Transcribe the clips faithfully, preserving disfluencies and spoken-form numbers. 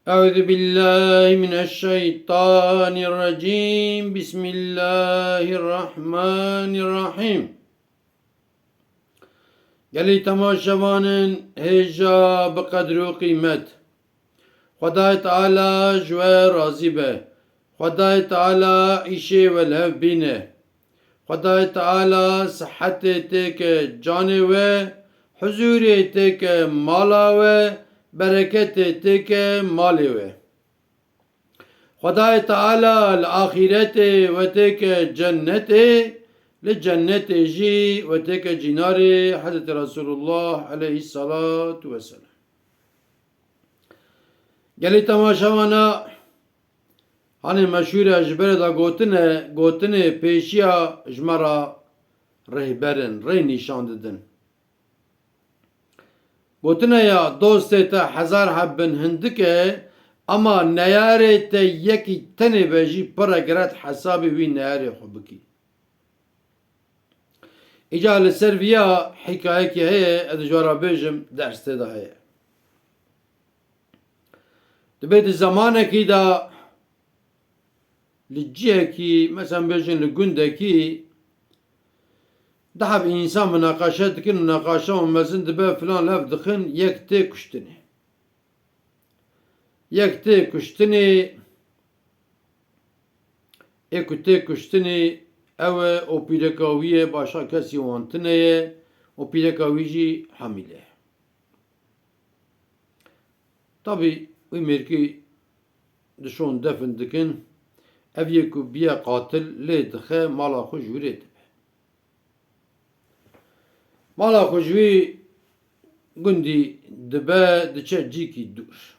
Euzu billahi mineşşeytanirracim. Bismillahirrahmanirrahim. Gelî temaşevanên hêja bi qedr û qîmet. Xwedayê Teala ji we razî be. Xwedayê Teala îşê we li hev bîne. Xwedayê Teala sihetê têke canê we, huzûrê têke mala we, bereketê têke malê we. Xwedayê Teala li axîretê we têke cennetê, li cennetê jî we têke cînarê Hezretî Resulullah aleyhissalatu vesselam. Gelî temaşevana, hanê meşhûr e, ji berê de gotine, gotinê pêşiya ji me re rêhber in, rê nîşan didin. Gotine ya, dostê te hezar heb bin hindik e, ama neyarê te yekî tenê be jî pir e, geret hesabê wî neyarê xwe bikî. Îca li ser viya hikayekî heye, ez ji we re bêjim, ders tê de heye. Dibê di zemanekî de li cihekî, mesela bêjin li gundekî, du heb însan minaqeşe dikin, minaqeşa û mezin dibe, filan lev dixin, yek tê kuştinê. Yek tê kuştinê, ê ku tê kuştinê ew e, û pîreka wî ye, başqa kesî wan tune ye, û pîreka wî jî hamîle ye. Tabî wî mêrkî dişon defin dikin, ev yê ku biye qatil lê dixe mala xwe ji wî rê dibe. Mala xwe ji wî gundî dibe, diçe cîkî dûr.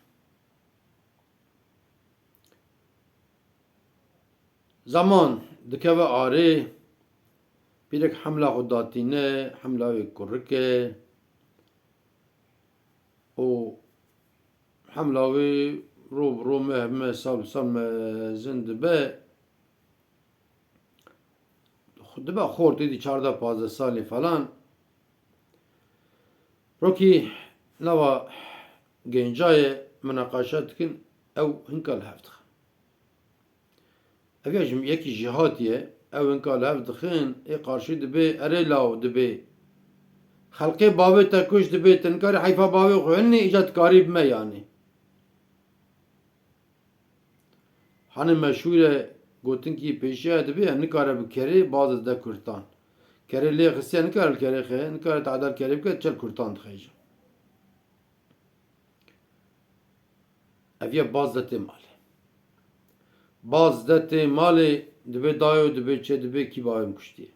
Zeman dikeve arê, pîrek hemla xwe datîne, hemla wê kurik e û hemla wê ro bi ro, meh bi meh, sal bi sal mezin dibe. Dibe xort, êdî çardeh pazdeh salî falan. Rokî nava gencayê minaqeşe dikin, ew hinka li hev dixin. Ev ya ji yekî jî hatiye, ew hinka li hev dixin, ê qarşî dibê, erê law dibê. Xelqê bavê te kuşt dibê, tu nikarî heyfa bavê xwe hinî, îca dikarî bime yanî. Hanê meşhûr e, gotinkî pêşiya dibê, em nikare bi kerê baz dide kurtan. Kerê lê xistiye, nikare li kerê xe, nikare tadar kerê bike, çel kurtan dixêje. Ev ye baz de tê malê. Baz de tê malê, dibê dayo, dibê çê, dibê kî bavê min kuştiye.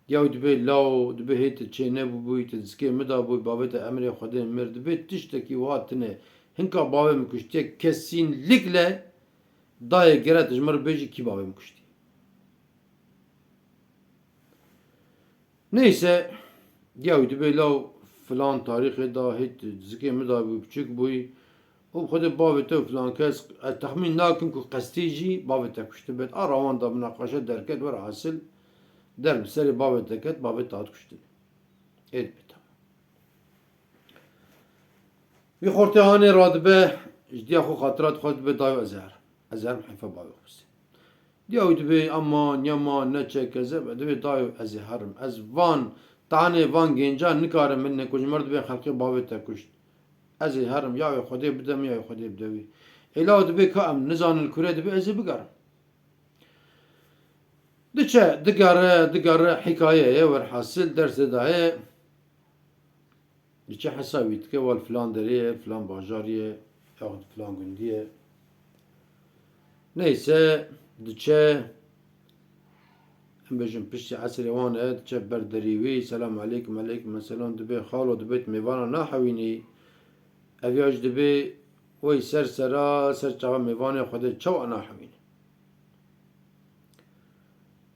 Diyaw dibê lawo, dibê hê tu çê nebûbûyî, tu dizikê min dabûyî, bavê te emrê Xwedê mir, dibê tiştekî wiha tune. Hinka bavê min kuştiye, kesînlikle dayê gere tu ji min re bêjî kî bavê min kuştiye. Neyse, diyaw dibê law filan tarîxê da hê tu dizikê min dabûyî, biçûk bûyî, û bi Xwedê bavê te û filan kes, ez texmîn nakim ku qestî jî bavê te kuştin bêt. A rawan da minaqeşe derket, werhasil der bi serê bavê te ket, bavê te hat kuştin. Ê dibê tamam. Wî xortê hanê radibe, ji diya xwe xatira dixwe, dibê dayo ez ê herim. Ez ê herim heyfa bavê xwe bistê. Diya wî dibê aman, yaman, ne çek, kezeb, dibê dayo ez ê herim. Ez van tanê, van gencan nikarim min ne ku ji mir dibê xelkê bavê te kuşt. Ez ê herim, ya wê Xwedê bide min, ya wê Xwedê bide wî. Ê law dibê ka em nizanin li kure dibê, ez ê bigerim. Diçe, digere, digere, hikaye ye, werhasil dersê daye. Diçe hesabî dike, wal filan derê ye, filan bajarî ye, yaxud filan gundî ye. Neyse, diçe, em bêjin piştî esrê wan e, diçe ber derî wî, selam aleykum, aleykum selam, dibê xalo, dibê tu mêvana nahewînî. Ev ya jî dibê wey ser sera, ser çava mêvanê Xwedê çawa nahewîne.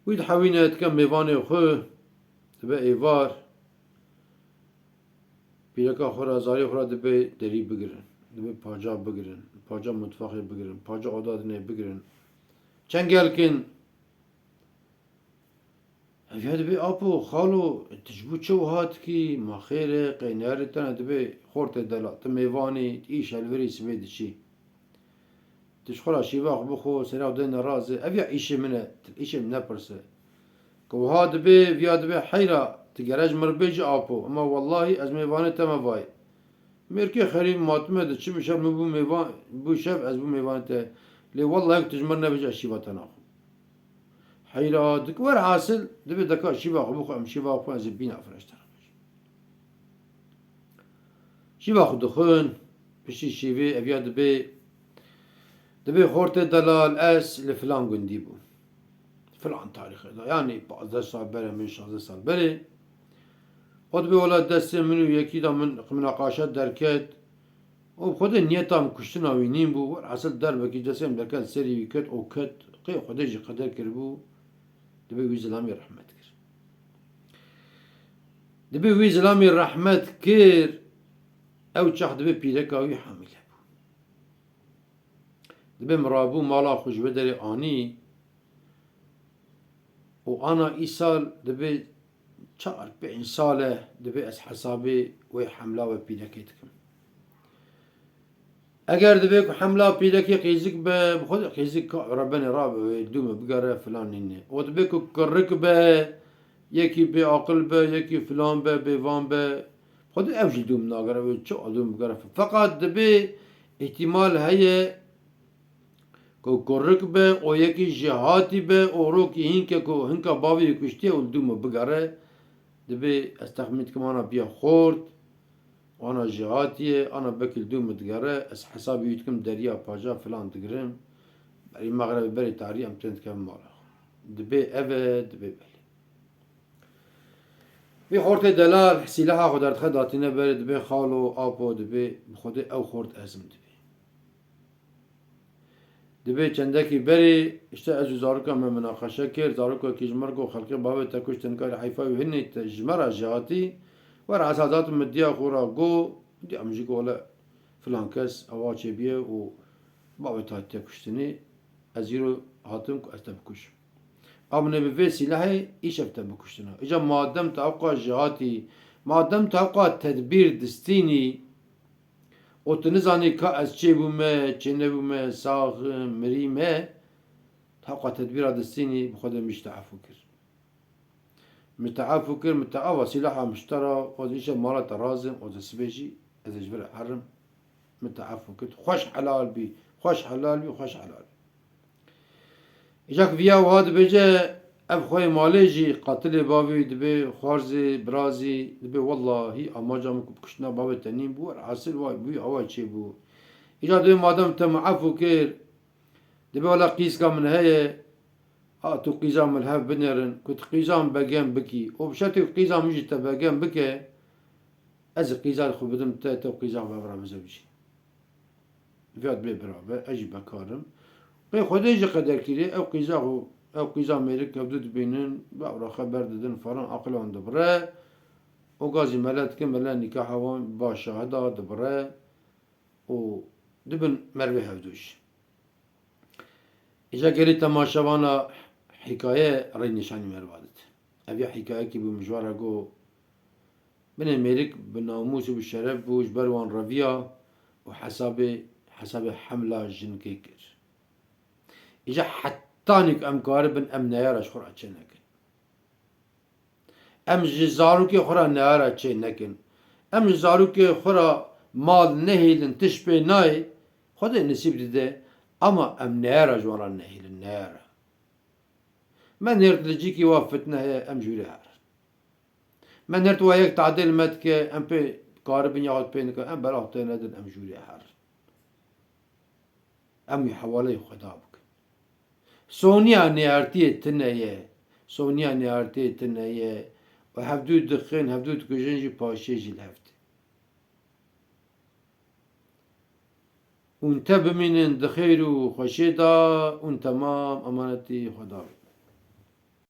Wî dihewîne dike mêvanê xwe, dibe êvar. Pîreka xwe re, zarê xwe re dibê derî bigirin. Dibê paca bigirin. Paca mutfaxê bigirin. Paca oda dinê bigirin. Çengelkin. Ev ya dibê apo, xalo, tu ji bo çi wiha dikî? Ma xêr e, qey neyarê te ne, dibê xortê delal, tu mêvanî, tu îş helverî sibê diçî. Tu ji xwe re şîva xwe bixwe, serê xwe dayne razê. Ev ya îşê min e, tu îşê min nepirse. Ku wiha dibê, viya dibê heyra, tu gere ji min re bêjî apo. Ema wellahî ez mêvanê te me vayê. Mêrkê xerîb matime diçim, şev min bû mêvan, bû şev ez bû mêvanê te. Lê wellahî tu ji min re nebêjî ez şîva te naxwim. Heyra dik, werhasil dibê deka şîva xwe bixwe, em şîva xwe ez ê bîna fireh ji te re bêjim. Şîva xwe dixwin, piştî şîvê ev ya dibê, dibê xortê delal ez li filan gundî bûm. Filan tarîxê de, yanî pazdeh sal berê min, şazdeh sal berê. O dibê wela destê min û yekî de min minaqaşe derket. Û bi Xwedê niyeta min kuştina wî nîn bû. Werhasil derbekî destê min derket, serî wî ket û ket. Qey Xwedê jî qeder kiribû, dibê wî zilamî rehmet kir. Dibê wî zilamî rehmet kir, ew çax dibê pîreka wî hamîle bû. Dibê min rabû mala xwe ji wê derê anî û ana îsal dibê çar pênc sal e dibê ez hesabê wê hemla we pîrekê dikim. Eger dibê ku hemla pîrekê qîzik be, bi xwe de qîzik ka rebenê rabe wê dû min bigere filan nîne. Û dibê ku kurik be, yekî bêaqil be, yekî filan be, bêvan be, xwe de ew jî dû min nagere, wê çi dû min bigere. Feqat dibê îhtimal heye ku kurik be û yekî jêhatî be û rokî hînke ku hinka bavê wî kuştiye û li dû min bigere. Dibê ez texmîn dikim ana biya xort, ana jêhatî ye, ana belkî li dû min digere, ez hesabê wî dikim deriya paja filan digirim. Berî mexrebê berî tarî em tên dikevin mala xwe. Dibê ev e, dibê belê. Vî xortê delal sîleha xwe derdixe datîne berê, dibê xalo, apo, dibê bi Xwedê ew xort ez im dibê. Dibê çendekî berê, işte ez û zaroka me minaqeşe kir, zarokekî ji me re got, xelkê bavê te kuştin, karî heyfa wî hinî te ji me re jêhatî, were ez hazatim min diya xwe re got, diya min jî got, wele filan kes ewa çêbûye û bavê te hatiye kuştinê, ez îro hatim ku ez te bikujim. A min ê bi vê sîlehê îşev te bikuştina. Îca madem te ewqa jêhatî, madem te ewqa tedbîr distînî, û tu nizanî ka ez çêbûme, çênebûme, sax im, mirî me, te hewqa tedbîra distînî, bi Xwedê min ji te efû kir. Min te efû kir, min te ava sîlaha min ji te ra, ez îşev mala te razim, ez ê sibê jî, ez ê ji vir herim, min te efû kir. Xweş helal bî, xweş helal bî, xweş helal bî. Îca ku viya wiha dibêje, ev xweyê malê jî, qatilê bavê wî dibê, xwarzê, birazî, dibê, wellahî amaca min ku bi kuştina bavê te nîn bû, werhasil wa bû, awa çêbû. Îca dibê madem te min efû kir, dibê wela qîzka min heye, a tu qîza min li hev binêrin, ku tu qîza min begem bikî. Û bi şertê ku qîza min jî te begem bike, ez ê qîza xwe bidim te, te qîza xwe bi hev re bizewicî. Viya dibê bira be, ez jî bekar im. Qey Xwedê jî qeder kirî, ew qîza xwe, ew qîza mêrik hevdû dibînin, bi ew re xeber didin, falan aqila wan dibire. Û gazî mele dikin, mele nîkaha wan ba şahida dibire û dibin mervê hevdû jî. Îca gelî temaşevana hîkaye rê nîşanî merva dide. Ev ya hîkayekî bû, min ji we re got, binê mêrik bi namûs û bi şeref bû, ji ber wan reviya û hesabê, hesabê hemla jinikê kir. Îca hetanî ku em karibin, em neyara ji xwe re çê nekin. Em ji zarokê xwe re neyara çê nekin. Em ji zarokê xwe re mal nehêlin, tişt pê nayê, Xwedê nisîb dide, ama em neyara ji wan re nehêlin, neyara. Me nêrt li cîkî wa fitne heye, em ji wî re herin. Me nêrt wa yek tadê li me dike, em pê karibin yaxud pê nikin, em belav tê nedin, em ji wî re herin. Em wî hewaleyê Xweda bikin. Soniya nêartiyê tune ye. Soniya nêartiyê tune ye. Û hevdû dixin, hevdû dikujin jî paşê jî li hev tê. Hûn te bimînin di xêr û xweşê de, hûn temam emanetî Xweda bin.